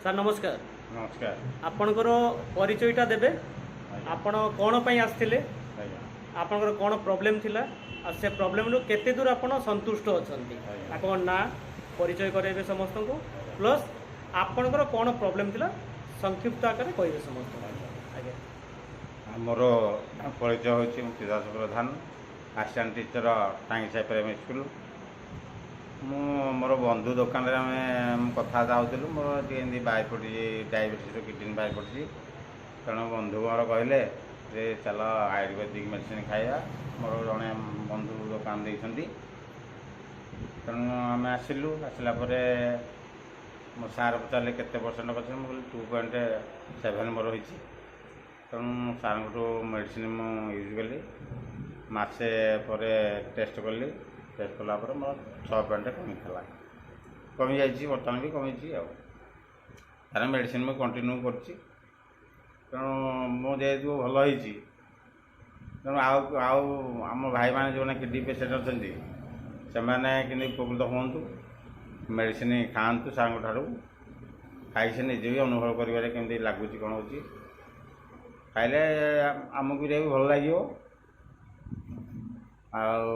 Sir, ନମସ୍କାର। ନମସ୍କାର। ଆପଣଙ୍କର ପରିଚୟଟା ଦେବେ। ଆପଣ କ'ଣ ପାଇଁ ଆସିଥିଲେ? ଆଜ୍ଞା। ଆପଣଙ୍କର କ'ଣ ପ୍ରୋବ୍ଲେମ୍ ଥିଲା ଆଉ ସେ ପ୍ରୋବ୍ଲେମ୍ରୁ କେତେ ଦୂର ଆପଣ ସନ୍ତୁଷ୍ଟ ଅଛନ୍ତି? ଆଜ୍ଞା। ଆପଣଙ୍କ ନାଁ ପରିଚୟ କରାଇବେ ସମସ୍ତଙ୍କୁ, ପ୍ଲସ୍ ଆପଣଙ୍କର କ'ଣ ପ୍ରୋବ୍ଲେମ୍ ଥିଲା ସଂକ୍ଷିପ୍ତ ଆକାରରେ କହିବେ ସମସ୍ତଙ୍କୁ, ଆଜ୍ଞା। ଆମର ପରିଚୟ ହେଉଛି, ମୁଁ Siddharth Pradhan, assistant teacher, ଟାଙ୍ଗିସାହି primary school. ମୁଁ ମୋର ବନ୍ଧୁ ଦୋକାନରେ ଆମେ କଥାବାର୍ତ୍ତା ହେଉଥିଲୁ। ମୋର ଟିକେ ଏମିତି ବାହାରି ପଡ଼ିଛି, ଡାଇବେଟିସ୍ର କିଡ଼ନୀ ବାହାରି ପଡ଼ିଛି। ତେଣୁ ବନ୍ଧୁ ମୋର କହିଲେ ଯେ ଚାଲ ଆୟୁର୍ବେଦିକ ମେଡ଼ିସିନ ଖାଇବା। ମୋର ଜଣେ ବନ୍ଧୁ ଦୋକାନ ଦେଇଛନ୍ତି। ତେଣୁ ଆମେ ଆସିଲୁ। ଆସିଲା ପରେ ମୋ ସାର୍ ପଚାରିଲେ, କେତେ ପରସେଣ୍ଟ କରିଛନ୍ତି? ମୁଁ କହିଲି, 2.7 ମୋର ହେଇଛି। ତେଣୁ ସାର୍ଙ୍କଠୁ ମେଡ଼ିସିନ ମୁଁ ୟୁଜ୍ କଲି। ମାସେ ପରେ ଟେଷ୍ଟ କଲି। ଟେଷ୍ଟ କଲା ପରେ ମୋର 6 ପଏଣ୍ଟ କମିଥିଲା, କମିଯାଇଛି। ବର୍ତ୍ତମାନ ବି କମିଛି ଆଉ ତାର ମେଡ଼ିସିନ ମୁଁ କଣ୍ଟିନ୍ୟୁ କରୁଛି। ତେଣୁ ମୁଁ ଯେହେତୁ ଭଲ ହେଇଛି, ତେଣୁ ଆଉ ଆମ ଭାଇମାନେ ଯେଉଁମାନେ କିଡ଼ନୀ ପେସେଣ୍ଟ ଅଛନ୍ତି, ସେମାନେ କେମିତି ଉପକୃତ ହୁଅନ୍ତୁ, ମେଡ଼ିସିନ ଖାଆନ୍ତୁ। ସାର୍ଙ୍କ ଠାରୁ ଖାଇ ସେ ନିଜେ ବି ଅନୁଭବ କରିବାରେ କେମିତି ଲାଗୁଛି, କ'ଣ ହେଉଛି। ଖାଇଲେ ଆମକୁ ବି ଭଲ ଲାଗିବ। ଆଉ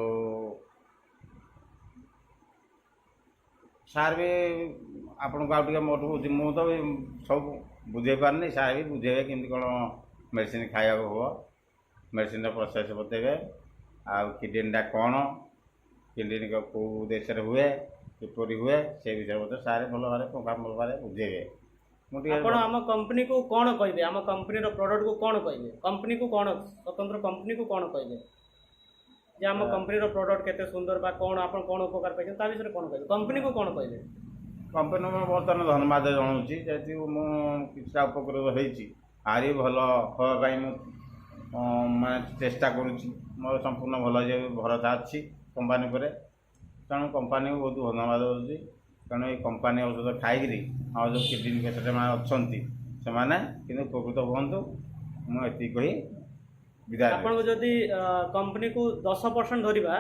ସାର୍ ବି ଆପଣଙ୍କୁ ଆଉ ଟିକେ ମୋଠୁ, ମୁଁ ତ ସବୁ ବୁଝେଇ ପାରୁନି, ସାର୍ ବି ବୁଝେଇବେ କେମିତି କ'ଣ ମେଡ଼ିସିନ ଖାଇବାକୁ ହେବ। ମେଡ଼ିସିନର ପ୍ରୋସେସ୍ ବତେଇବେ ଆଉ କିଡ଼ନୀଟା କ'ଣ, କିଡ଼ନୀ କେଉଁ ଉଦ୍ଦେଶ୍ୟରେ ହୁଏ, କିପରି ହୁଏ, ସେ ବିଷୟରେ ମଧ୍ୟ ସାର୍ ଭଲ ଭାବରେ ପୁଙ୍ଖାନୁପୁଙ୍ଖ ଭାବରେ ବୁଝେଇବେ। ମୁଁ ଟିକେ ଆପଣ ଆମ କମ୍ପାନୀକୁ କ'ଣ କହିବେ? ଆମ କମ୍ପାନୀର ପ୍ରଡକ୍ଟକୁ କ'ଣ କହିବେ? କମ୍ପାନୀକୁ କ'ଣ, ସ୍ୱତନ୍ତ୍ର କମ୍ପାନୀକୁ କ'ଣ କହିବେ ଯେ ଆମ କମ୍ପାନୀର ପ୍ରଡକ୍ଟ କେତେ ସୁନ୍ଦର ବା କ'ଣ, ଆପଣ କ'ଣ ଉପକାର ପାଇଛନ୍ତି, ତା ବିଷୟରେ କ'ଣ କହିବେ? କମ୍ପାନୀକୁ କ'ଣ କହିବେ? କମ୍ପାନୀ ମୁଁ ବର୍ତ୍ତମାନ ଧନ୍ୟବାଦ ଜଣାଉଛି। ଯେହେତୁ ମୁଁ କିଛିଟା ଉପକୃତ ହେଇଛି, ଆହୁରି ଭଲ ହେବା ପାଇଁ ମୁଁ ମାନେ ଚେଷ୍ଟା କରୁଛି। ମୋର ସମ୍ପୂର୍ଣ୍ଣ ଭଲ ହେଇଯିବ ଭରସା ଅଛି କମ୍ପାନୀ ଉପରେ। ତେଣୁ କମ୍ପାନୀକୁ ବହୁତ ଧନ୍ୟବାଦ ଦେଉଛି। ତେଣୁ ଏଇ କମ୍ପାନୀ ଔଷଧ ଖାଇକିରି ଆଉ ଯେଉଁ କିଡ଼ନୀ ପେସେଣ୍ଟ ମାନେ ଅଛନ୍ତି, ସେମାନେ କିନ୍ତୁ ଉପକୃତ ହୁଅନ୍ତୁ, ମୁଁ ଏତିକି କହି ବିଦାୟ ନେଉଛି। ଆପଣଙ୍କୁ ଯଦି କମ୍ପାନୀକୁ 10% ଧରିବା,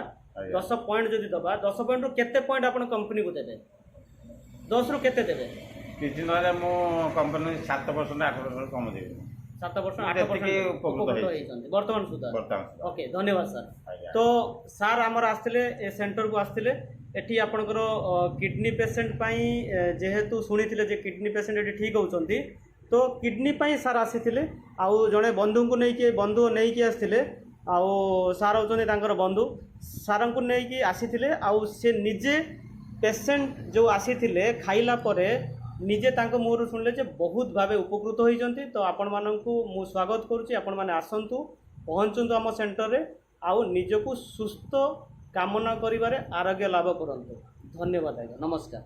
10 ପଏଣ୍ଟ ଯଦି ଦେବା, 10 ପଏଣ୍ଟରୁ କେତେ ପଏଣ୍ଟ ଆପଣ କମ୍ପାନୀକୁ ଦେବେ? 10ରୁ କେତେ ଦେବେ? କିଛି ନହେଲେ ମୁଁ କମ୍ପାନୀ 7%, 8% କମ ଦେବି। 7%, 8 ଯେତିକି ପରସେଣ୍ଟ ଉପକୃତ ଉପକୃତ ହେଇଛି। ହେଇଛନ୍ତି ବର୍ତ୍ତମାନ ସୁଦ୍ଧା। ବର୍ତ୍ତମାନ ସୁଦ୍ଧା। ଓକେ, ଧନ୍ୟବାଦ ସାର୍। ଆଜ୍ଞା। ତ ସାର୍ ଆମର ଆସିଥିଲେ, ଏ ସେଣ୍ଟରକୁ ଆସିଥିଲେ। ଏଠି ଆପଣଙ୍କର କିଡ଼ନୀ ପେସେଣ୍ଟ ପାଇଁ, ଯେହେତୁ ଶୁଣିଥିଲେ ଯେ କିଡ଼ନୀ ପେସେଣ୍ଟ ଏଠି ଠିକ୍ ହେଉଛନ୍ତି, ତ କିଡ଼ନୀ ପାଇଁ ସାର୍ ଆସିଥିଲେ। ଆଉ ଜଣେ ବନ୍ଧୁଙ୍କୁ ନେଇକି, ବନ୍ଧୁ ନେଇକି ଆସିଥିଲେ। ଆଉ ସାର୍ ହେଉଛନ୍ତି ତାଙ୍କର ବନ୍ଧୁ। ସାର୍ଙ୍କୁ ନେଇକି ଆସିଥିଲେ। ଆଉ ସେ ନିଜେ ପେସେଣ୍ଟ ଯେଉଁ ଆସିଥିଲେ, ଖାଇଲା ପରେ ନିଜେ ତାଙ୍କ ମୁହଁରୁ ଶୁଣିଲେ ଯେ ବହୁତ ଭାବେ ଉପକୃତ ହୋଇଛନ୍ତି। ତ ଆପଣମାନଙ୍କୁ ମୁଁ ସ୍ୱାଗତ କରୁଛି। ଆପଣମାନେ ଆସନ୍ତୁ, ପହଞ୍ଚନ୍ତୁ ଆମ ସେଣ୍ଟରରେ ଆଉ ନିଜକୁ ସୁସ୍ଥ କାମନା କରିବାରେ ଆରୋଗ୍ୟ ଲାଭ କରନ୍ତୁ। ଧନ୍ୟବାଦ ଆଜ୍ଞା, ନମସ୍କାର।